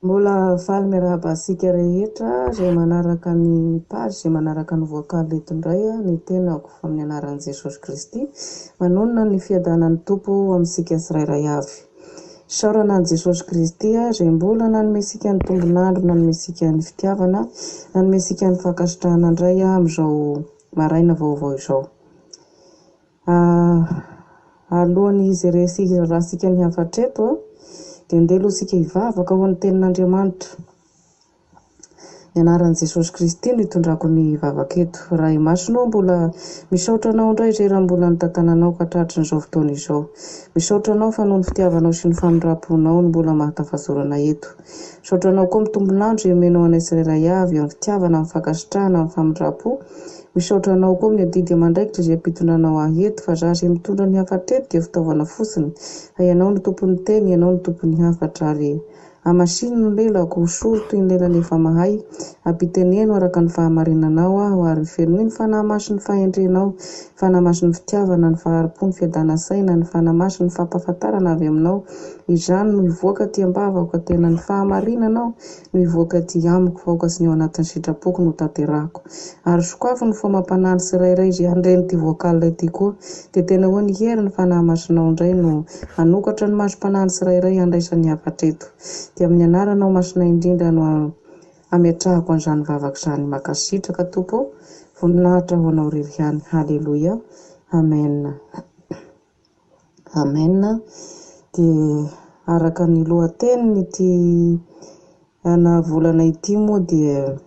Mbola faly miarahaba antsika rehetra izay manaraka ny page, izay manaraka ny vocal eto indray ny tenako amin'ny anaran'i Jesosy Kristy. Manonona ny fiadanan'ny Tompo amintsika tsirairay avy. Isaorana an'i Jesosy Kristy izay mbola nanome antsika ny tombon'andro, nanome antsika ny fitiavana, nanome antsika ny fankasitrahana indray amin'izao maraina vaovao izao. Alohan'ny hijerena sy hizaràntsika ny hafatra eto dia ndeha aloha isika hivavaka ho an'ny tenin'Andriamanitra. Ny anaran'i Jesosy Kristy no itondrako ny vavaka eto. Ray Masina ô, mbola misaotra Anao indray izay raha mbola nitantananao ka tratrin'izao fotoana izao. Misaotra Anao fa noho ny fitiavanao sy ny famindram-ponao no mbola mahatafajorana eto. Misaotra Anao koa amin'ny tombon'andro izay omenao anay tsirairay avy, amin'ny fitiavana, amin'ny fankasitrahana, amin'ny famindram-po. Misaotra Anao koa amin'ny adidy aman-draikitra izay ampitondranao ahy eto, fa za izay mitondra ny hafatra eto dia fitaovana fotsiny, fa Ianao no tompon'ny teny, Ianao no tompon'ny hafatra, ary Hamasino ny lelako, hosory toy ny lelan'ny efa mahay. Ampiteneno araka ny fahamarinanao aho, ary fenoy ny Fanahy Masin'ny fahendrenao, ny Fanahy Masin'ny fitiavana, ny fahari-po, ny fiadanan-tsaina, ny Fanahy Masin'ny fampahafantarana avy aminao. Izany no hivoaka aty am-bavako, ka tena ny fahamarinanao no hivoaka aty amiko, fa aoka tsy ny ao anatin'ny sitrapoko no hotanterahako. Ary sokafy ny fo amam-panahy ny tsirairay izay handre an'ity vocal ity koa, dia tena hoe ny herin'ny Fanahy Masinao indray no hanokatra ny masom-panahy ny tsirairay handraisany ny hafatra eto. Dia amin'ny anaranao masina indrindra no ametrahako an'izany vavaka izany. Mankasitraka Tompo ô! Voninahitra ho Anao irery ihany. Haleloia. Amen. Amen. Dia araka ny lohatenin'ity ana volana ity moa dia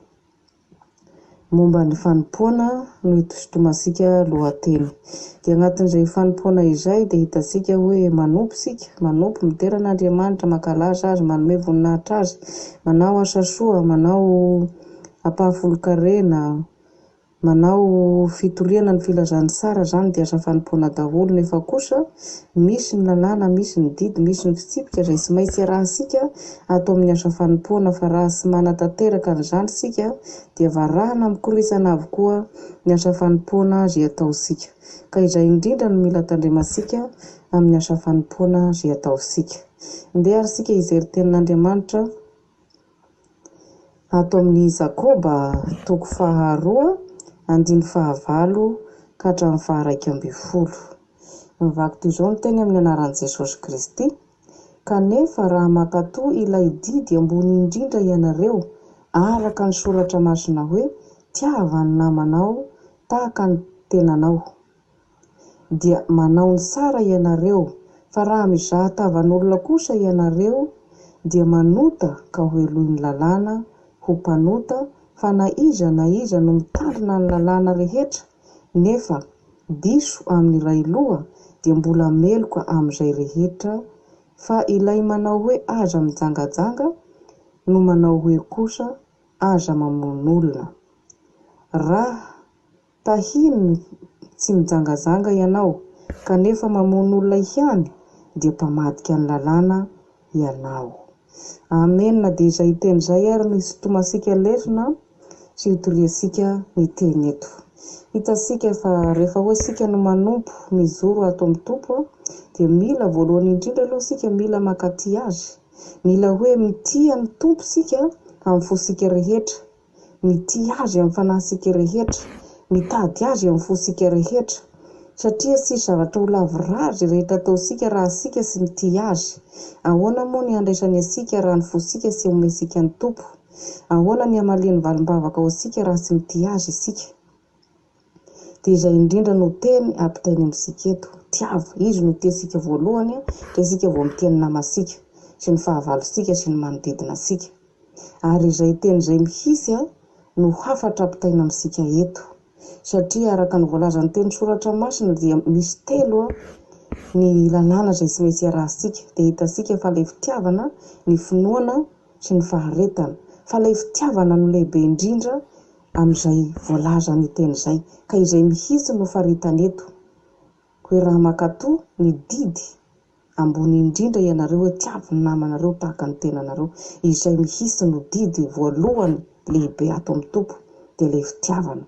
Momba ny fanompoana no itosotomantsika lohateny. Dia anatin'izay fanompoana izay dia hitantsika hoe manompo isika, manompo, midera an'Andriamanitra, mankalaza Azy, manome voninahitra Azy, manao asa soa, manao ampahafolon-karena, manao fitoriana ny filazantsara, izany dia asa fanompoana daholo nefa kosa Misy ny lalàna, misy ny didy, misy ny fitsipika izay tsy maintsy arahantsika ato amin'ny asa fanompoana fa raha tsy manatanteraka an'izany isika dia varahana mikoritsana avokoa ny asa fanompoana izay ataontsika. Ka izay indrindra no mila tandremantsika amin'ny asa fanompoana izay ataontsika. Ndeha ary isika hijery tenin'Andriamanitra. Ato amin'ny Jakoba toko faharoa andininy fahavalo ka hatramin'ny faha-11. Mivaky toy izao ny teny amin'ny anaran'i Jesosy Kristy, Kanefa raha mankatò ilay didy ambony indrindra ianareo, araka ny Soratra Masina hoe, Tiava ny namanao tahaka ny tenanao. dia manao ny tsara ianareo, fa raha mizaha tavan'olona kosa ianareo, dia manota ka hohelohin'ny lalàna ho mpanota, fa na iza na iza no mitandrina ny lalàna rehetra, nefa diso amin'ny iray loha, dia mbola meloka amin'izay rehetra, fa ilay manao hoe aza mijangajanga, no manao hoe kosa aza mamono olona. Raha. Tahiny tsy mijangajanga ianao kanefa mamono olona ihany dia mpamadika ny lalàna ianao. Amen dia izay teny izay ary no hisintomantsika lesona sy hitoriantsika ny teny eto. Hitantsika fa rehefa hoe isika no manompo mijoro ato amin'ny Tompo dia mila voalohany indrindra aloha isika mila mankatia Azy. Mila hoe mitia ny Tompo isika amin'ny fosika rehetra. Mitia Azy amin'ny fanahintsika rehetra, mitady Azy amin'ny fontsika rehetra. Satria tsisy zavatra ho lavorary izay rehetra ataontsika raha isika tsy mitia Azy. Ahoana moa ny handraisany antsika raha ny fontsika tsy omentsika ny Tompo? Ahoana ny hamaliany valim-bavaka ho antsika raha tsy mitia Azy isika? Dia izay indrindra no teny ampitainy amintsika eto. Tiavo. Izy no tiantsika voalohany dia isika vao mitia ny namantsika sy ny fahavalontsika sy ny manodidina antsika. Ary izay teny izay mihitsy no hafatra ampitaina amintsika eto. Satria araka ny voalazan'ny teny soratra masina dia misy telo ny lalàna izay tsy maintsy iarahantsika. Dia hitantsika fa ilay fitiavana, ny finoana sy ny faharetana. Fa ilay fitiavana no lehibe indrindra amin'izay voalazan'ny teny izay. Ka izay mihitsy no faritany eto. Hoe raha mankatò ny didy ambony indrindra ianareo hoe tiavo ny namanareo tahaka ny tenanareo. Izay mihitsy no didy voalohany lehibe ato amin'ny Tompo dia ilay fitiavana.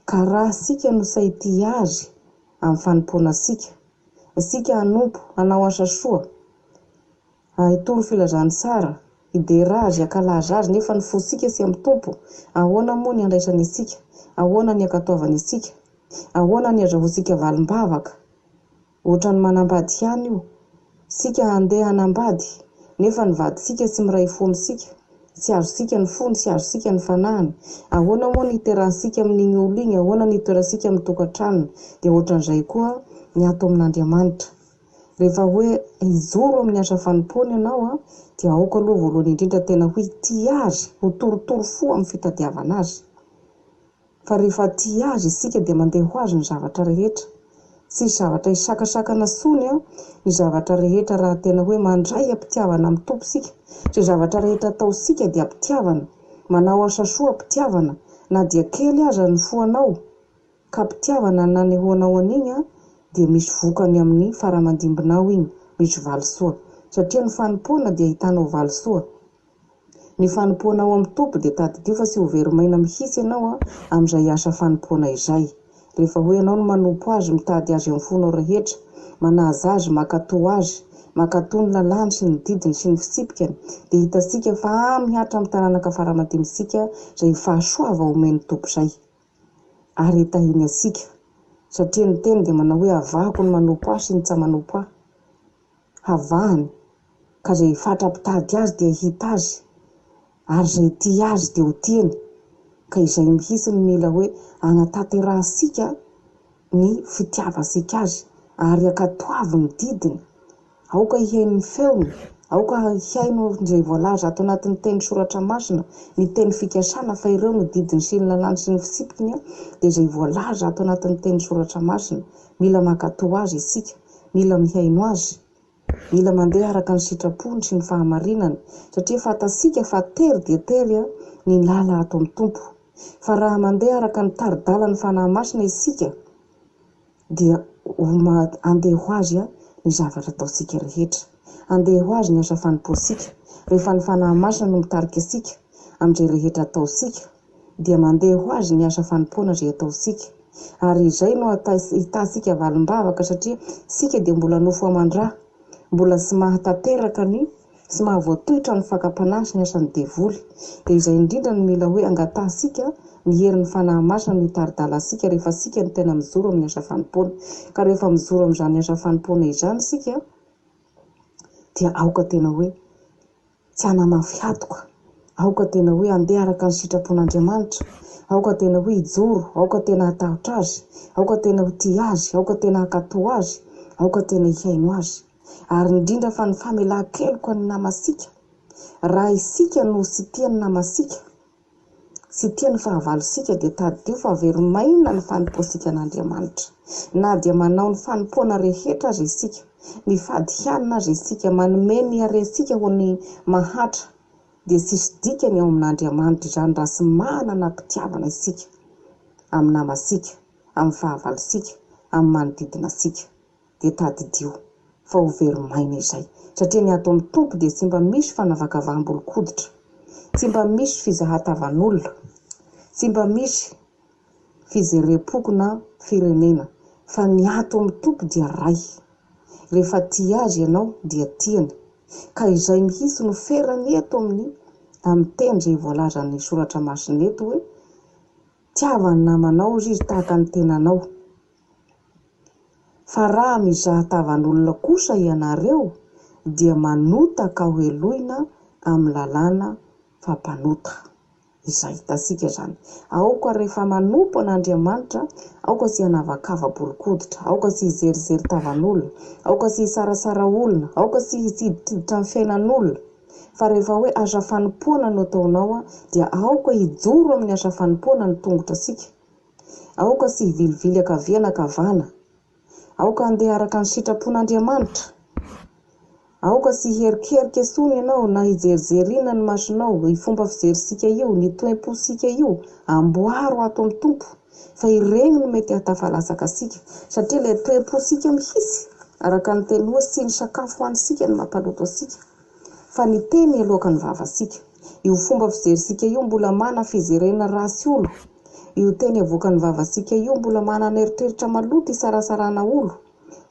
Ka raha isika no sahy tia Azy amin'ny fanompoana antsika, isika hanompo, hanao asa soa, hitory filazantsara, hidera Azy, hankalaza Azy nefa ny fontsika tsy amin'ny Tompo, ahoana moa ny handraisany antsika? Ahoana ny hankatoavany antsika? Ahoana ny hazahoantsika valim-bavaka? Ohatran'ny manambady ihany io. Isika handeha hanambady, nefa ny vadintsika tsy miray fo amintsika, tsy azontsika ny fony, tsy azontsika ny fanahiny. Ahoana moa ny hiterahantsika amin'igny olo igny, ahoana ny hitoerantsika amin'ny tokantranony. Dia ohatran'izay koa ny ato amin'Andriamanitra. Rehefa hoe hijoro amin'ny asa fanompoana ianao dia aoka aloha voalohany indrindra tena hoe hitia Azy, ho torotoro fo amin'ny fitadiavana Azy. Fa rehefa tia Azy isika dia mandeha ho azy ny zavatra rehetra. Tsy hisy zavatra hisakasakana intsony ny zavatra rehetra raha tena hoe mandray am-pitiavana amin'ny Tompo isika. Izay zavatra rehetra ataontsika dia am-pitiavana. Manao asa soa am-pitiavana na dia kely aza ny foanao ka am-pitiavana ny nanehoanao an'iny dia misy vokany amin'ny fara aman-dimbinao iny, misy valisoa. Satria ny fanompoana dia ahitanao valisoa. Ny fanompoana ao amin'ny Tompo dia tadidio fa tsy ho very maina mihitsy ianao amin'izay asa fanompoana izay. Rehefa hoe ianao no manompo Azy, mitady Azy amin'ny fonao rehetra, manaja Azy, mankatò Azy, mankatò ny lalàny sy ny didiny sy ny fitsipikany, dia hitantsika fa mihatra amin'ny taranaka fara-aman-dimbintsika izay fahasoava omen'ny Tompo izay. Ary hitahiny antsika. Satria ny teny dia manao hoe avahako ny manompo Ahy sy ny tsa manompo Ahy. Havahany, ka izay fatra-pitady azy dia hahita azy, ary izay tia azy dia ho tiany, ka izay mihitsy no mila hoe anatanterahantsika ny fitiavantsika azy, ary ankatoavy ny didiny, aoka hihaino ny feony, aoka hihaino izay voalaza ato anatin'ny teny soratra masina, ny teny fikasana fa ireo no didiny sy ny lalàny sy ny fitsipiny dia izay voalaza ato anatin'ny teny soratra masina, mila mankatò azy isika. Mila mihaino Azy. Mila mandeha araka ny sitrapony sy ny fahamarinany, satria fantatsika fa tery dia tery ny lala ato amin'ny Tompo. Fa raha mandeha araka ny tari-dalan'ny Fanahy Masina isika, dia ho handeha ho azy ny zavatra ataontsika rehetra. Handeha ho azy ny asa fanompoantsika. Rehefa ny Fanahy Masina no mitarika antsika amin'izay rehetra ataontsika, dia mandeha ho azy ny asa fanompoana izay ataontsika. Ary izay no ahitantsika valim-bavaka satria isika dia mbola nofo aman-dra, mbola tsy mahatanteraka ny, tsy mahavoatohitra ny fakam-panahy sy ny asan'ny devoly. Dia izay indrindra no mila hoe angatahantsika ny herin'ny Fanahy Masina no hitari-dala antsika rehefa isika no tena mijoro amin'ny asa fanompoana. Ka rehefa mijoro amin'izany asa fanompoana izany isika dia aoka tena hoe Tsy hanamafy hatoka. Aoka tena hoe handeha araka ny sitrapon'Andriamanitra. Aoka tena hoe hijoro. Aoka tena hatahotra Azy. Aoka tena ho tia Azy. Aoka tena hankatò Azy. Aoka tena hihaino Azy. Ary indrindra fa ny famelan-keloka ny namantsika. Raha isika no tsy tia ny namantsika, Tsy tia ny fahavalontsika dia tadidio fa very maina ny fanompoantsika an'Andriamanitra. Na dia manao ny fanompoana rehetra aza isika, mifady hanina aza isika, manome ny harentsika ho ny mahatra dia tsisy dikany ao amin'Andriamanitra izany raha tsy manana mpitiavana isika amin'ny namantsika, amin'ny fahavalontsika, amin'ny manodidina antsika. dia tadidio fa ho very maina izay satria ny ato amin'ny Tompo dia tsy mba misy fanavakavaham-bolon-koditra, tsy mba misy fizahatavan'olona, tsy mba misy fijerem-poko na firenena fa ny ato amin'ny Tompo dia Ray. Rehefa tia Azy ianao dia tiany. Ka izay mihitsy no ferany eto amin'ny amin'ny teny izay voalazan'ny soratra masina eto hoe tiava ny namanao hozy izy tahaka ny tenanao. Fa raha mizaha tavan'olona kosa ianareo dia manota ka hoheloina amin'ny lalàna fa mpanota. Izay hitantsika izany. Aoka rehefa manompo an'Andriamanitra, aoka tsy hanavakava-bolon-koditra, aoka tsy hijerijery tavan'olona, aoka tsy hisarasara olona, aoka tsy hitsiditsiditra amin'ny fiainan'olona. Fa rehefa hoe asa fanompoana no ataonao dia aoka hijoro amin'ny asa fanompoana ny tongotratsika. Aoka tsy hivilivily ankavia na ankavana. Aoka handeha araka ny sitrapon'Andriamanitra. Aoka tsy hiherikerika intsony ianao na hijerijerina ny masonao, io fomba fijerintsika io, ny toe-pontsika io, amboaro ato amin'ny Tompo fa ireny no mety hahatafalatsaka antsika satria ilay toe-pontsika mihitsy araka ny teny hoe tsy ny sakafo hohanintsika no mampaloto antsika fa ny teny aloakan'ny vavantsika. Io fomba fijerintsika io mbola mana fijerena ratsy olo. Io teny avoakan'ny vavantsika io mbola manana eritreritra maloto isarasarana olo.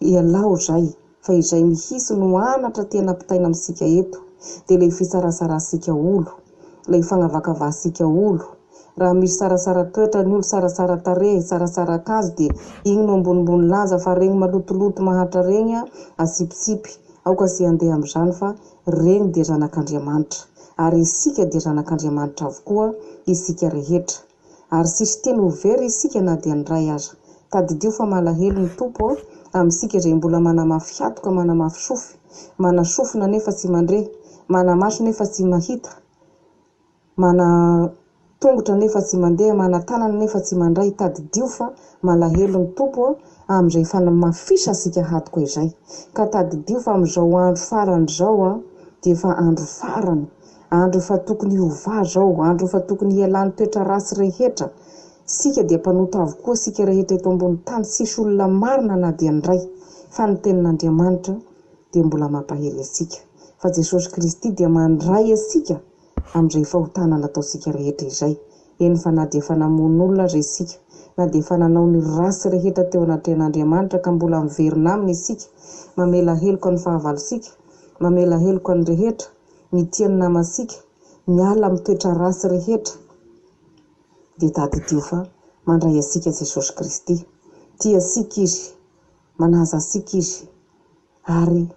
Ialao izay fa izay mihitsy no anatra tiana ampitaina amintsika eto dia ilay fitsaratsaratsika olo, ilay fagnavakavahantsika olo. Raha misy tsaratsara toetra ny olo, tsaratsara tarehy, tsaratsara akanjo dia igny no ambonimbony lanja fa regny malotoloto mahantra regny atsipitsipy. Aoka tsy handeha amin'izany fa regny dia zanak'Andriamanitra ary isika dia zanak'Andriamanitra avokoa isika rehetra. Ary tsisy tiany ho very isika na dia ny ray aza. Tadidio fa malahelo ny Tompo amintsika izay mbola manamafy hatoka manamafy sofy, manasofina nefa tsy mandre, manamaso nefa tsy mahita, mana tongotra nefa tsy mandeha, mana tanana nefa tsy mandray. Tadidio fa malahelo ny Tompo amin'izay fanamafisantsika hatoka izay. Ka tadidio fa amin'izao andro farany izao dia efa andro farany. Andro efa tokony hiova zao, andro efa tokony hialan'ny toetra ratsy rehetra. Isika dia mpanota avokoa isika rehetra eto ambony tany, tsisy olona marina na dia ny iray. Fa ny tenin'Andriamanitra dia mbola mampahery antsika. Fa Jesosy Kristy dia mandray antsika amin'izay fahotana nataontsika rehetra izay. Eny fa na dia efa namono olona aza isika, na dia efa nanao ny ratsy rehetra teo anatrehan'Andriamanitra ka mbola miverina aminy isika, mamela heloka ny fahavalontsika, mamela heloka ny rehetra, mitia ny namantsika, miala amin'ny toetra ratsy rehetra, dia tadidio fa mandray antsika Jesosy Kristy. Tia antsika Izy, manaja antsika Izy, ary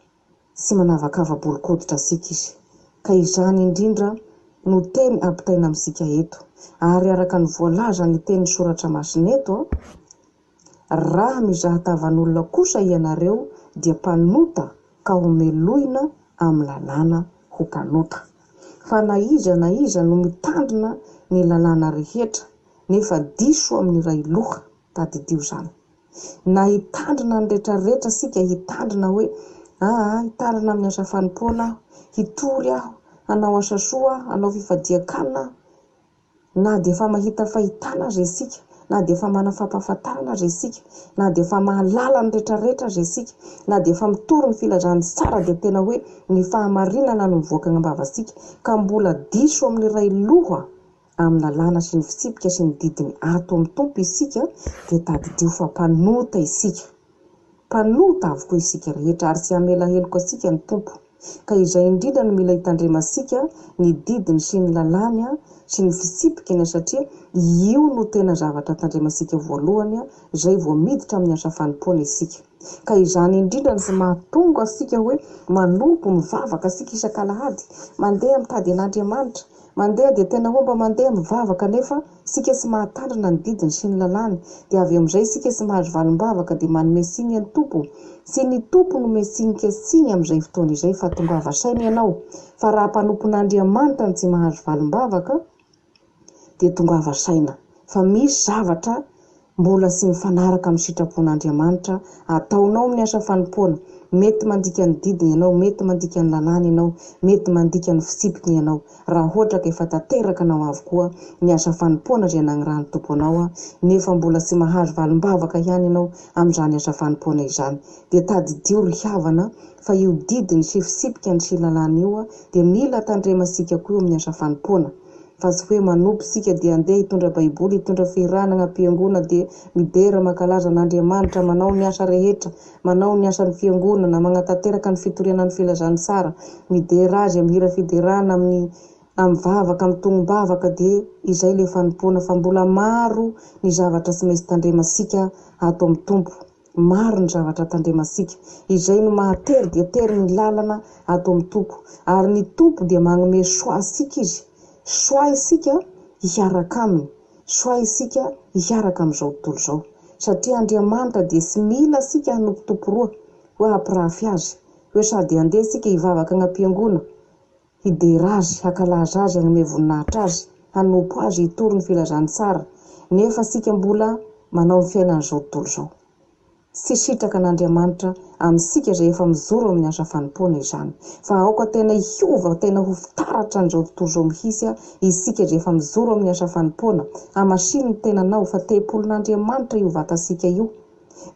tsy manavakava-bolon-koditra antsika Izy. Ka izany indrindra no teny ampitaina amintsika eto. Ary araka ny voalazan'ny tenin'ny Soratra Masina eto, Raha mizaha tavan'olona kosa ianareo dia mpanota ka ho melohina amin'ny lalàna ho mpanota. Fa na iza na iza no mitandrina ny lalàna rehetra nefa diso amin'ny iray loha, tadidio izany. Na hitandrina ny retraretra isika, hitandrina hoe aa hitandrina amin'ny asa fanompoana aho, hitory aho, hanao asa soa aho, hanao fifadian-kanina aho, Na dia efa mahita fahitana aza isika, na dia efa manana fampahafantarana aza isika, na dia efa mahalala ny retraretra aza isika, na dia efa mitory ny filazantsara dia tena hoe ny fahamarinana no mivoaka any am-bavantsika ka mbola diso amin'ny iray loha amin'ny lalàna sy ny fitsipika sy ny didiny ato amin'ny Tompo isika dia tadidio fa mpanota isika. Mpanota avokoa isika rehetra ary tsy hamela heloka antsika ny Tompo. Ka izay indrindra no mila hitandremantsika ny didiny sy ny lalàny sy ny fitsipikiny satria io no tena zavatra tandremantsika voalohany izay vao miditra amin'ny asa fanompoana isika. Ka izany indrindra no mahatonga antsika hoe manompo, mivavaka isika isak'alahady, mandeha mitady an'Andriamanitra, Mandeha dia tena hoe mba mandeha mivavaka nefa isika tsy mahatandrina ny didiny sy ny lalàny dia avy amin'izay isika tsy mahazo valim-bavaka dia manome tsiny an'i Tompo. Tsy ny Tompo no omentsika tsiny amin'izay fotoana izay fa tongava saina ianao fa raha mpanompon'Andriamanitra no tsy mahazo valim-bavaka dia tongava saina fa misy zavatra mbola tsy mifanaraka amin'ny sitrapon'Andriamanitra ataonao amin'ny asa fanompoana. Mety mandika ny didiny ianao, mety mandika ny lalàny ianao, mety mandika ny fitsipiny ianao. Raha ohatra ka efa tanteraka anao avokoa ny asa fanompoana izay nagnirahan'ny Tompo anao nefa mbola tsy mahazo valim-bavaka ihany ianao amin'izany asa fanompoana izany dia tadidio ry havana fa io didiny sy fitsipikany sy lalàny io dia mila tandremantsika koa eo amin'ny asa fanompoana. Fa tsy hoe manompo isika dia andeha hitondra baiboly, hitondra fihirana agny am-piangona dia midera mankalaza an'Andriamanitra, manao ny asa rehetra, manao ny asan'ny fiangonana, magnatanteraka ny fitoriana ny filazantsara, midera azy amin'ny hira fiderana, amin'ny amin'ny vavaka, amin'ny tognom-bavaka dia izay le fanompoana fa mbola maro ny zavatra tsy maintsy tandremantsika ato amin'ny Tompo. Maro ny zavatra tandremantsika. Izay no maha tery dia tery ny lalana ato amin'ny Tompo. Ary ny Tompo dia magnome choix antsika Izy. Choix isika hiaraka Aminy. Choix isika hiaraka amin'izao tontolo izao. Satria Andriamanitra dia tsy mila antsika hanompo tompo roa, hoe hampirafy Azy. Hoe sady handeha isika hivavaka agny am-piangona, hidera Azy, hankalaza Azy, hanome voninahitra Azy, hanompo Azy, hitory ny filazantsara, nefa isika mbola manao ny fiainan'izao tontolo izao. Tsy sitraka an'Andriamanitra amintsika izay efa mijoro amin'ny asa fanompoana izany. Fa aoka tena hiova, tena ho fitaratra an'izao tontolo izao mihitsy isika izay efa mijoro amin'ny asa fanompoana. Hamasino ny tenanao fa tempolin'Andriamanitra io vatantsika io.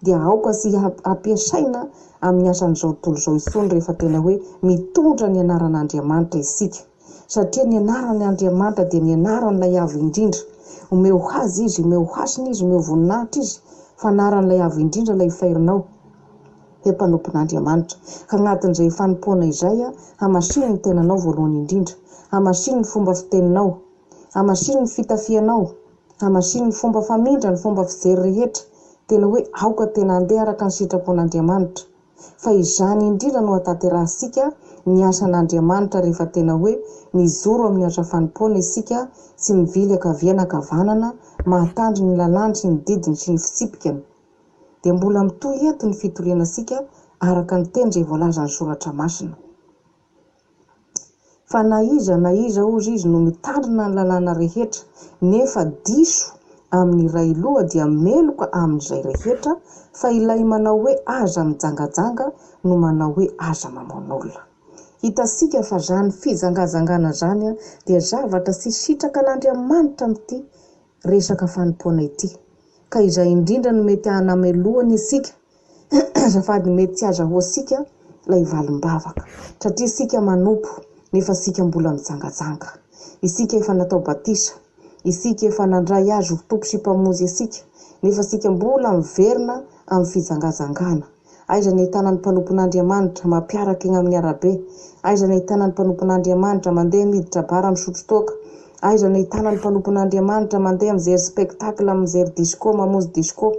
Dia aoka tsy hampiasaina amin'ny asan'izao tontolo izao intsony rehefa tena hoe mitondra ny anaran'Andriamanitra isika. Satria ny anaran' Andriamanitra dia ny anaran'ilay Avo Indrindra. Omeo haza Izy, omeo hasina Izy, omeo voninahitra Izy, fa anaran'ilay Avo Indrindra ilay fairinao hoe mpanompon'Andriamanitra. Ka agnatin'izay fanompoana izay, hamasino ny tenanao voalohany indrindra. Hamasino ny fomba fiteninao. Hamasino ny fitafianao. Hamasino ny fomba famindra, ny fomba fijery rehetra. Tena hoe aoka tena handeha araka ny sitrapon'Andriamanitra. Fa izany indrindra no hahatanterahantsika ny asan'Andriamanitra rehefa tena hoe mijoro amin'ny asa fanompoana isika, tsy mivily ankavia na ankavanana, mahatandrina ny lalàny sy ny didiny sy ny fitsipikany. Dia mbola mitohy eto ny fitoriana antsika araka ny teny izay voalazan'ny Soratra Masina. Fa na iza na iza, hozy izy, no mitandrina ny lalàna rehetra, nefa diso amin'ny iray loha dia meloka amin'izay rehetra, fa ilay manao hoe aza mijangajanga no manao hoe aza mamono olona. Hitantsika fa izany fijangajangana izany dia zavatra tsy sitrakan'Andriamanitra amin'ity resaka fanompoana ity. Ka izay indrindra no mety hanamelohany antsika Azafady mety tsy azahoantsika ilay valim-bavaka satria isika manompo nefa isika mbola mijangajanga. Isika efa natao batisa, isika efa nandray Azy ho Tompo sy Mpamonjy antsika nefa isika mbola miverina amin'ny fijangajangana. Aiza ny ahitana ny mpanompon'Andriamanitra mampiaraka eny amin'ny arabe? Aiza ny ahitana ny mpanompon'Andriamanitra mandeha miditra bar misotro toaka? Aiza ny ahitana ny mpanompon'Andriamanitra mandeha mijery spectacle, mijery disco, mamonjy disco?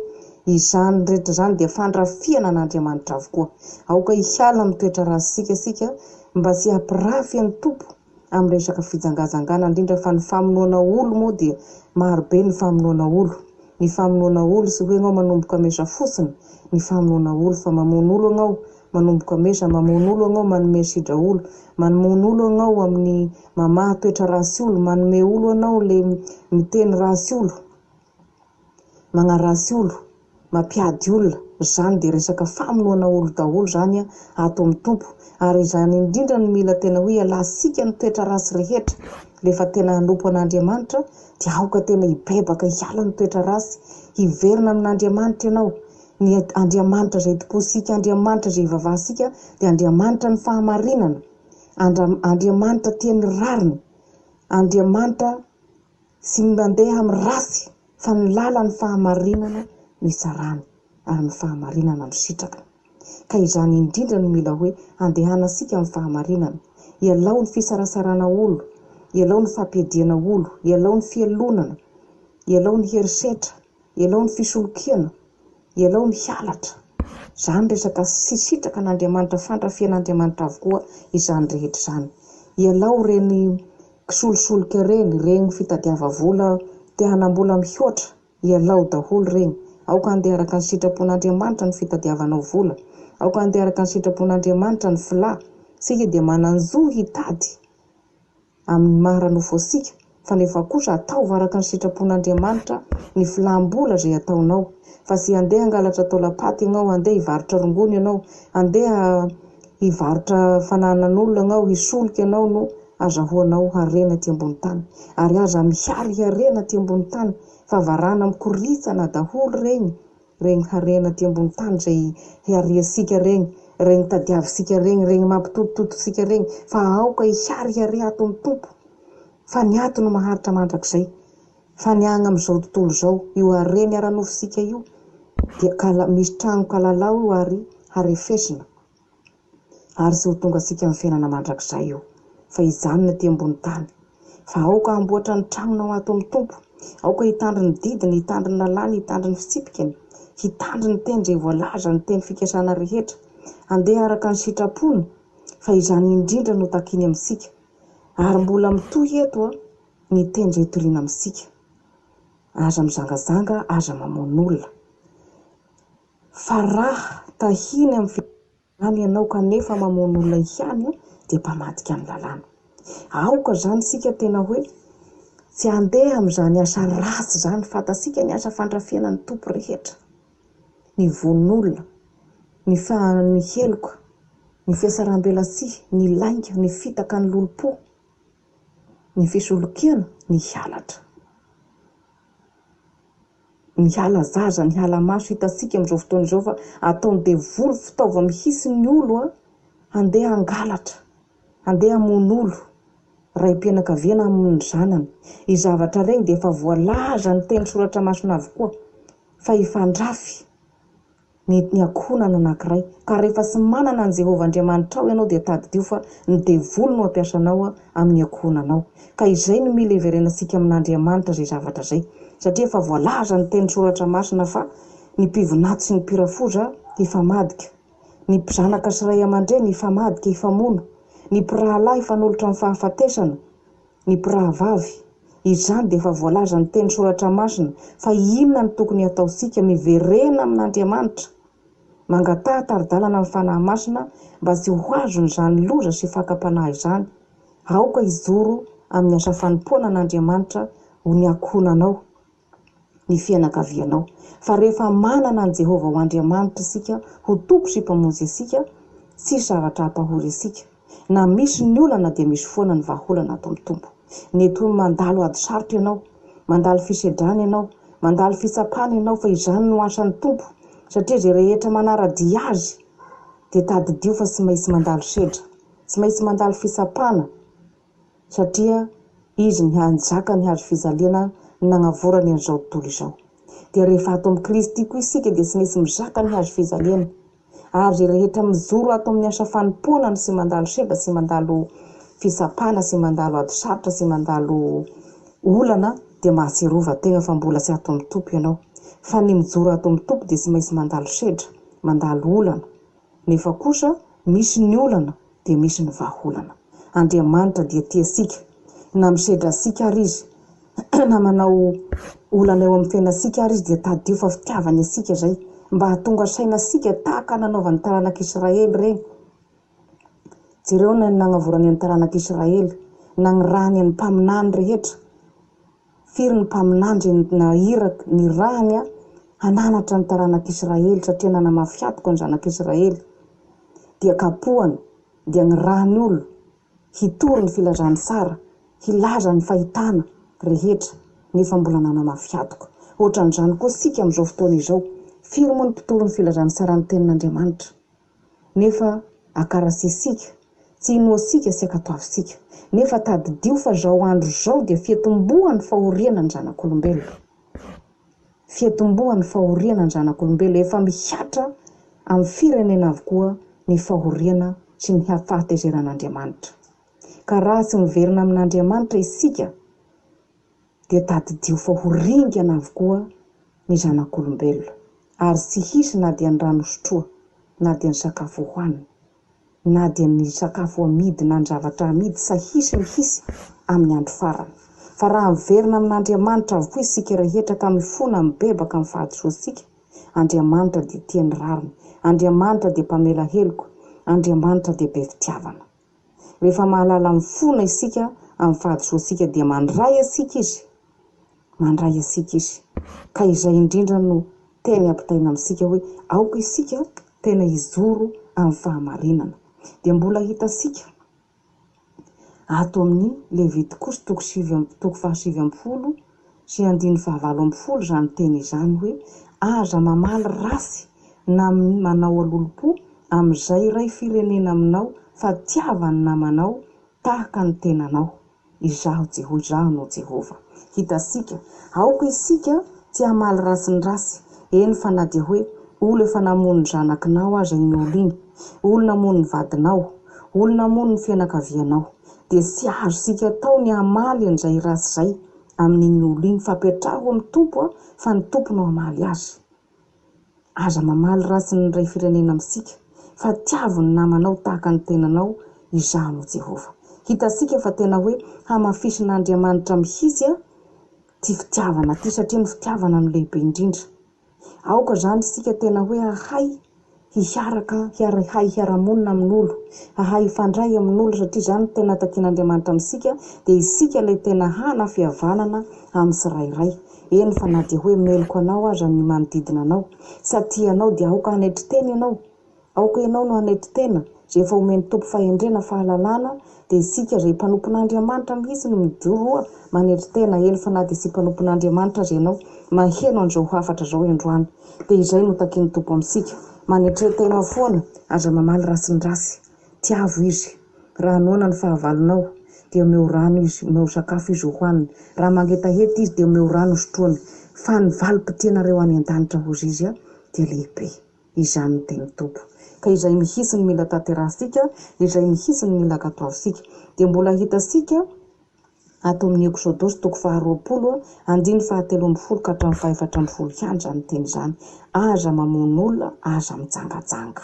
Izany rehetra izany dia fandrafiana an'Andriamanitra avokoa. Aoka hiala amin'ny toetra ratsitsika isika mba tsy hampirafy an'ny Tompo amin'ny resaka fijangajangana, indrindra fa ny famonoana olo moa dia maro be ny famonoana olo. Ny famonoana olo tsy hoe ianao manomboka mesa fotsiny ny famonoana olo fa mamono olo ianao manomboka mesa, mamono olo ianao manome sidra olo, mamono olo ianao amin'ny mamaha toetra ratsy olo, manome olo ianao le miteny ratsy olo. Magnaratsy olo, mampiady olona, zany dia resaka famonoana olo daholo zany ato amin'ny Tompo, ary izany indrindra no mila tena hoe ialatsika ny toetra ratsy rehetra, rehefa tena hanompo an'Andriamanitra dia aoka tena hibebaka hiala ny toetra ratsy, hiverina amin'Andriamanitra ianao, ny Andriamanitra izay tompointsika, Andriamanitra izay ivavahantsika dia Andriamanitra ny fahamarinana, Andriamanitra tia ny rariny, Andriamanitra Tsy ny mandeha amin'ny ratsy fa ny lalan'ny fahamarinana no itsarany ary ny fahamarinana no sitrakany. Ka izany indrindra no mila hoe andehanantsika amin'ny fahamarinana. Ialao ny fisarasarana olo, ialao ny fampiadiana olo, ialao ny fialonana, ialao ny herisetra, ialao ny fisolokiana, Ialao ny halatra. Izany resaka tsy sitraka an'Andriamanitra fandrafian'Andriamanitra avokoa izany rehetra izany. Ialao ireny kisolosolika ireny, ireny fitadiava vola te hanambola mihoatra, ialao daholo ireny. Aoka handeha araka ny sitrapon'Andriamanitra ny fitadiavanao vola. Aoka handeha araka ny sitrapon'Andriamanitra ny filà. Isika dia manan-jo hitady. amin'ny maha ara-nofo antsika, fa nefa kosa ataovy araka ny sitrapon'Andriamanitra ny filam-bola izay ataonao, fa tsy handeha hangalatra taolam-paty ianao, handeha hivarotra rongony ianao, handeha hivarotra fananan'olona ianao, hisoloky ianao no azahoanao harena aty ambony tany. Ary aza mihary harena aty ambony tany, fa varana mikoritsana daholo ireny. Regny harena aty ambony tany izay hariantsika regny, regny tadiavintsika regny, regny mampitotitototsika regny, fa aoka hiharihary ato ny Tompo, fa ny ato no maharitra mandrakizay, fa ny agny amin'izao tontolo izao, io harena ara-nofontsika io dia kala, misy tragno kalalao io ary harefesina. ary tsy ho tonga antsika amin'ny fiainana mandrakizay io, fa hijanona aty ambony tany. Fa aoka hamboatra ny tranonao ato amin'ny Tompo, aoka hitandro ny didiny, hitandro ny lalàny, hitandro ny fitsipikany, hitandrina ny teny izay voalaza, ny teny fikasana rehetra, handeha araka ny sitrapony, fa izany indrindra no takiany amintsika. Ary mbola mitohy eto ny teny izay itoriana amintsika. Aza mizangazanga, aza mamono olona. Fa raha tahiny amin'ny fitondrana ianao kanefa mamono olona ihany dia mpamadika ny lalàna. Aoka izany isika tena hoe tsy handeha amin'izany asa ratsy izany, fantatsika ny asa fandrafiana ny Tompo rehetra, ny vono olona, ny ny heloka, ny fiasaram-belatsihy, ny lainga, ny fitaka, ny lolompo, ny fisolokiana, ny halatra. Ny hala zaza, ny hala maso hitantsika amin'izao fotoana izao fa ataon'ny devoly fitaova mihitsy ny olo handeha hangalatra, handeha hamono olo, raim-pianakaviana hamono ny zanany. I zavatra regny dia efa voalazan'ny teny soratra masina avokoa fa hifandrafy. ny ny ankohonana anankiray. Ka rehefa tsy manana an'i Jehovah Andriamanitrao ianao dia tadidio fa ny devoly no hampiasa anao amin'ny ankohonanao. Ka izay no mila hiverenantsika amin'Andriamanitra izay zavatra izay. Satria efa voalaza ny teny soratra masina fa ny mpivinato sy ny mpirafoza hifamadika, ny mpizanaka sy ray aman-dreny hifamadika hifamono, ny mpirahalahy hifanolotra amin'ny fahafatesana, ny mpirahavavy, izany dia efa voalazan'ny teny soratra masina fa inona no tokony hataontsika, miverena amin'Andriamanitra, mangataha tari-dalana amin'ny Fanahy Masina mba tsy ho azon'izany loza sy fakam-panahy izany, aoka hijoro amin'ny asa fanompoana an'Andriamanitra ho ny ankohonanao. ny fianakavianao. Fa rehefa manana an'i Jehovah ho Andriamanitra isika, ho Tompo sy Mpamonjy antsika, tsisy zavatra hampahory antsika. Na misy ny olana dia misy foana ny vahaolana ato amin'ny Tompo. Mety ho mandalo ady sarotra ianao, mandalo fisedrana ianao, mandalo fitsapana ianao fa izany no asan'ny Tompo satria izay rehetra manara-dia Azy dia tadidio fa tsy maintsy mandalo sedra, tsy maintsy mandalo fitsapana. satria Izy ny hanjaka ny hazo fijaliana nagnavoran'ny an'izao tontolo izao. Dia rehefa ato amin'i Kristy koa isika dia tsy maintsy mizaka ny hazo fijaliana. Ary izay rehetra mijoro ato amin'ny asa fanompoana no tsy mandalo sedra, tsy mandalo fitsapana, tsy mandalo ady sarotra, tsy mandalo olana dia mahatsiarova tegna fa mbola tsy ato amin'ny Tompo ianao. Fa ny mijoro ato amin'ny Tompo dia tsy maintsy mandalo sedra, mandalo olana. Nefa kosa misy ny olana dia misy ny vahaolana. Andriamanitra dia tia antsika. Na misedra antsika ary Izy, na manao olana eo amin'ny fiainantsika ary Izy dia tadidio fa fitiavany antsika izay. Mba hahatonga saina antsika tahaka ny nanaovan'ny taranak'Israely ireny. Jereo ny nagnavoran'ny taranak'Israely, nagnirahany ny mpaminany rehetra. Firy ny mpaminany izay nahiraka, nirahany hananatra ny taranak'Israely satria nanamafy hatoka ny zanak'Israely. Dia kapohany, dia nirahany olona hitory ny filazantsara, hilaza ny fahitana rehetra, nefa mbola nanamafy hatoka. Ohatran'izany koa isika amin'izao fotoana izao. Firy moa ny mpitory ny filazantsaran'ny tenin'Andriamanitra? Nefa akarasisika, tsy inoantsika sy akatoavintsika. Nefa tadidio fa zao andro zao dia fiatombohan'ny fahoriana ny zanak'olombelona. Fiatombohan'ny fahoriana ny zanak'olombelona. Efa mihatra amin'ny firenena avokoa ny fahoriana sy ny fahatezeran'Andriamanitra. Ka raha tsy miverina amin'Andriamanitra isika dia tadidio fa ho ringana avokoa ny zanak'olombelona, ary tsy hisy na dia ny rano hosotroa, na dia ny sakafo hohanina, na dia ny sakafo amidy na ny zavatra amidy sa hisy mihisy amin'ny andro farany. Fa raha miverina amin'Andriamanitra avokoa isika rehetra ka mifona mibebaka amin'ny fahadisoantsika, Andriamanitra dia tia ny rariny, Andriamanitra dia mpamela heloka, Andriamanitra dia be fitiavana. Rehefa mahalala mifona isika amin'ny fahadisoantsika dia mandray antsika Izy. Mandray antsika Izy. Ka izay indrindra no teny ampitaina amintsika hoe aoka isika tena hijoro amin'ny fahamarinana. Dia mbola hitantsika ato amin'ny Levitikosy toko sivy toko fahasivy ambifolo sy andininy fahavalo ambifolo izany teny izany hoe aza mamaly ratsy na manao alolom-po amin'izay iray firenena aminao fa tiava ny namanao tahaka ny tenanao. Izaho Jeho Izaho no Jehovah. Hitantsika. Aoka isika tsy hamaly ratsy ny ratsy, eny fa na dia hoe olo efa namono ny zanakinao aza iny olo iny, olo namono ny vadinao, olo namono ny fianakavianao, dia tsy azontsika atao ny hamaly an'izay ratsy izay amin'iny olo iny fa apetraho amin'ny Tompo fa ny Tompo no hamaly azy. Aza mamaly ratsy ny iray firenena amintsika, fa tiavo ny namanao tahaka ny tenanao, Izaho no Jehovah. Hitantsika fa tena hoe hamafisin'Andriamanitra mihitsy ity fitiavana ity, satria ny fitiavana no lehibe indrindra. Aoka izany isika tena hoe hahay hiaraka, hahay hiara-monina amin'olo, hahay hifandray amin'olo satria izany no tena takian'Andriamanitra amintsika dia isika ilay tena hana fihavanana amin'ny tsirairay. Eny fa na dia hoe meloka anao aza ny manodidina anao, tsy aty anao dia aoka hanetry tena ianao. Aoka ianao no hanetry tena, izay efa omen'ny Tompo fahendrena, fahalalana, dia isika izay mpanompon'Andriamanitra mihitsy no mijoroa manetry tena, eny fa na dia tsy mpanompon'Andriamanitra aza ianao, maheno an'izao hafatra izao androany. Dia izay no takian'ny Tompo amintsika. Manetre tena foana, aza mamaly ratsy ny ratsy. Tiavo izy. Raha noana ny fahavalonao, dia omeo rano izy, omeo sakafo izy hohaniny. Raha mangetaheta izy, dia omeo rano hosotroany. Fa ny valim-pitianareo any an-danitra hozy izy dia lehibe. Izany ny tenin'ny Tompo. Ka izay mihitsy no mila tanterahintsika, izay mihitsy no mila ankatoavintsika. Dia mbola hitantsika ato amin'ny Eksodosy toko faharoapolo, andininy fahatelo ambin'ny folo ka hatramin'ny fahefatra ambin'ny folo ihany izany teny izany. Aza mamono olona, aza mijangajanga.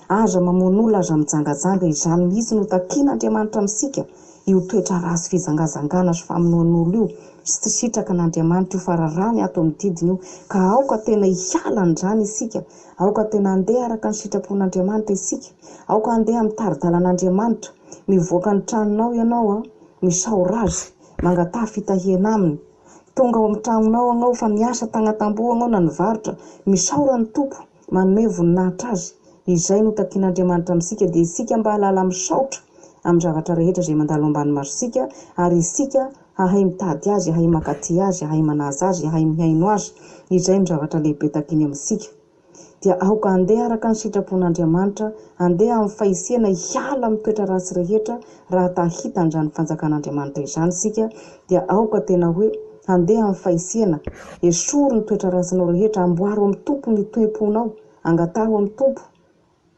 Aza mamono olona, aza mijangajanga, izany mihitsy no takian'Andriamanitra amintsika, io toetra ratsy fijangajangana sy famonoan'olo io, sy tsy sitrakan'Andriamanitra io fa raràny ato amin'ny didiny io, ka aoka tena hiala an'izany isika, aoka tena handeha araka ny sitrapon'Andriamanitra isika, aoka handeha amin'ny tari-dalan'Andriamanitra, mivoaka ny tranonao ianao an, misaora Azy, mangataha fitahiana Aminy, tonga ao amin'ny tragnonao agnao fa niasa tagnatamboho agnao na nivarotra, misaora ny Tompo, manome voninahitra Azy, izay no takian'Andriamanitra amintsika dia isika mba hahalala misaotra amin'ny zavatra rehetra izay mandalo ambany masontsika ary isika hahay mitady Azy, hahay mankatia Azy, hahay manaja Azy, hahay mihaino Azy, izay no zavatra lehibe takiany amintsika. Dia aoka handeha araka ny sitrapon'Andriamanitra, handeha amin'ny fahisihana hiala amin'ny toetra ratsy rehetra raha ta hahita an'izany fanjakan'Andriamanitra izany isika dia aoka tena hoe handeha amin'ny fahisihana, esory ny toetra ratsinao rehetra, amboaro amin'ny Tompo ny toe-ponao, angataho amin'ny Tompo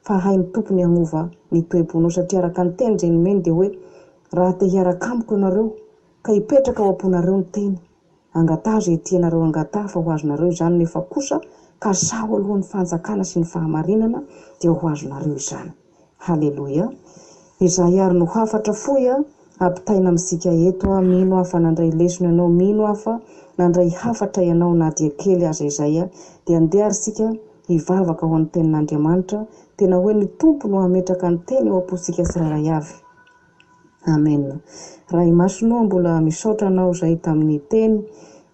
fa hain'ny Tompo ny hagnova ny toe-ponao satria araka ny teny izay nomeny dia hoe raha te hiaraka amiko ianareo ka hipetraka ao am-ponareo ny teny, angataho izay tianareo angataha fa ho azonareo izany nefa kosa kasaho aloha ny fanjakana sy ny fahamarinana dia ho azonareo izany. Haleloia! Izay ary no hafatra fohy ampitaina amintsika eto a, mino aho fa nandray lesona ianao, mino aho fa nandray hafatra ianao na dia kely aza izay a, dia andeha ary isika hivavaka ho an'ny tenin'Andriamanitra, tena hoe ny Tompo no hametraka ny teny eo am-pontsika tsirairay avy. Amen. Ray Masina ô mbola misaotra Anao izay tamin'ny teny,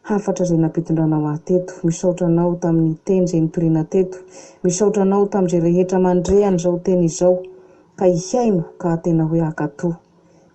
hafatra izay nampitondranao ahy teto. Misaotra Anao tamin'ny teny izay nitoriana teto. Misaotra Anao tamin'izay rehetra mandre an'izao teny izao ka hihaino ka tena hoe hankatò.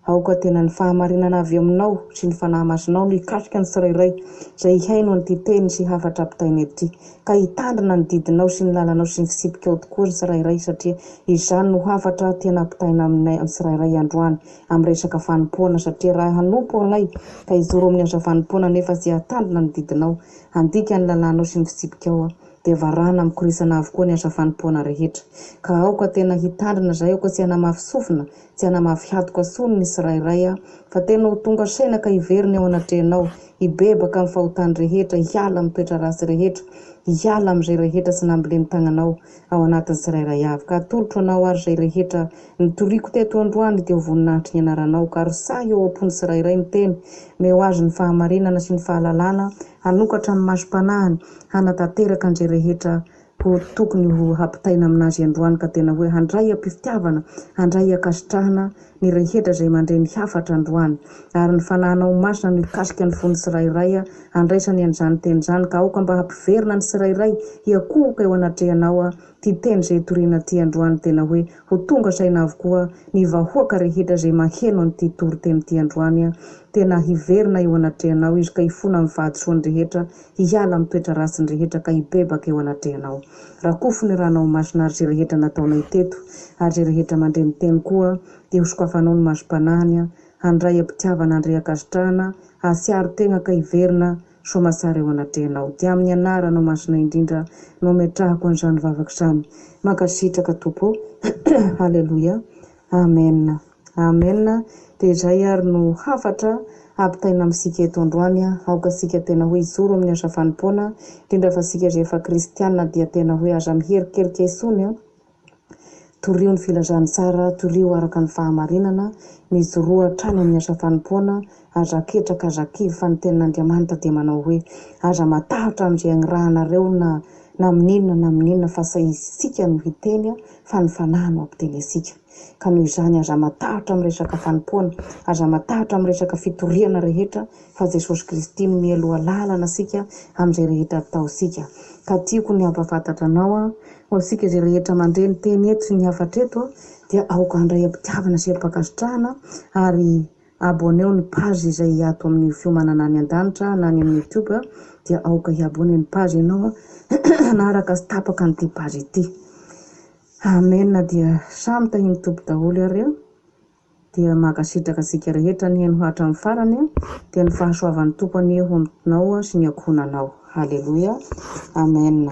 Aoka tena ny fahamarinana avy Aminao sy ny Fanahy Masinao no hikasika ny tsirairay izay hihaino an'ity teny sy hafatra ampitaina ity. Ka hitandrina ny didinao sy ny lalanao sy ny fitsipikao tokoa ny tsirairay satria izany no hafatra tiana ampitaina aminay amin'ny tsirairay androany amin'ny resaka fanompoana satria raha hanompo anay ka hijoro amin'ny asa fanompoana nefa tsy hahatandrina ny didinao handika ny lalànao sy ny fitsipikao dia varahana mikoritsana avokoa ny asa fanompoana rehetra ka aoka tena hitandrina izay aoka tsy hanamafy sofina tsy hanamafy hatoka tsony ny tsirairay fa tena ho tonga saina ka hiverina eo anatrehanao Hibebaka amin'ny fahotany rehetra, hiala amin'ny toetra ratsy rehetra, hiala amin'izay rehetra tsy nambolen'ny tagnanao ao anatin'ny tsirairay avy. Ka atolotro Anao ary izay rehetra nitoriako teto androany dia ho voninahitry ny Anaranao. Ka rosahy eo am-pon'ny tsirairay ny Teny. Omeo azy ny fahamarinana sy ny fahalalana hanokatra ny masom-panahiny, hanatanteraka an'izay rehetra ho tokony ho hampitaina aminazy androany ka tena hoe handray am-pifitiavana, handray ankasitrahana ny rehetra izay mandre ny hafatra androany. Ary ny Fanahinao Masina no hikasika ny fon'ny tsirairay handraisany an'izany teny izany ka aoka mba hampiverina ny tsirairay hiakohoka eo anatrehanao ity teny izay toriana ity androany tena hoe ho tonga saina avokoa ny vahoaka rehetra izay maheno an'ity toriteny ity androany tena hiverina eo anatrehanao izy ka hifona amin'ny fahadisoany rehetra hiala amin'ny toetra ratsiny rehetra ka hibebaka eo anatrehanao. Rakofy ny ranao masina ary izay rehetra nataonay teto ary izay rehetra mandre ny teny koa dia hosokafanao ny masom-panahiny handray am-pitiavana handray an-kasitrahana hahatsiaro tegna ka hiverina soamatsara eo anatrehanao. Dia amin'ny anaranao masina indrindra no ametrahako an'izany vavaka izany. Mankasitraka Tompo ô. Haleloia. Amen. Amen. Dia izay ary no hafatra ampitaina amintsika eto androany. Aoka isika tena hoe hijoro amin'ny asa fanompoana, indrindra fa isika izay efa kristiana dia tena hoe aza miherikerika intsony. Torio ny filazantsara, torio araka ny fahamarinana, mijoroa hatrany amin'ny asa fanompoana, aza ketraka, aza kivy fa ny tenin'Andriamanitra dia manao hoe, aza matahotra amin'izay agnirahanareo na na amin'inona na amin'inona fa isika no hiteny fa ny Fanahy no hampiteny antsika. Ka noho izany aza matahotra amin'ny resaka fanompoana, aza matahotra amin'ny resaka fitoriana rehetra fa Jesosy Kristy no mialoha lalana antsika amin'izay rehetra ataontsika. Ka tiako ny hampahafantatra anao Ho antsika izay rehetra mandre ny teny eto sy ny hafatra eto dia aoka handray am-pitiavana sy am-pankasitrahana ary abonneo ny page izay ato amin'ny fiomanana any an-danitra na any amin'ny youtube dia aoka hi-abonné ny page ianao hanaraka sy tapaka an'ity page ity. Amen dia samy tahin'ny Tompo daholo ary dia mankasitraka antsika rehetra nihaino hatramin'ny farany dia ny fahasoavan'ny Tompo anie ho aminao sy ny ankohonanao. Haleloia. Amen.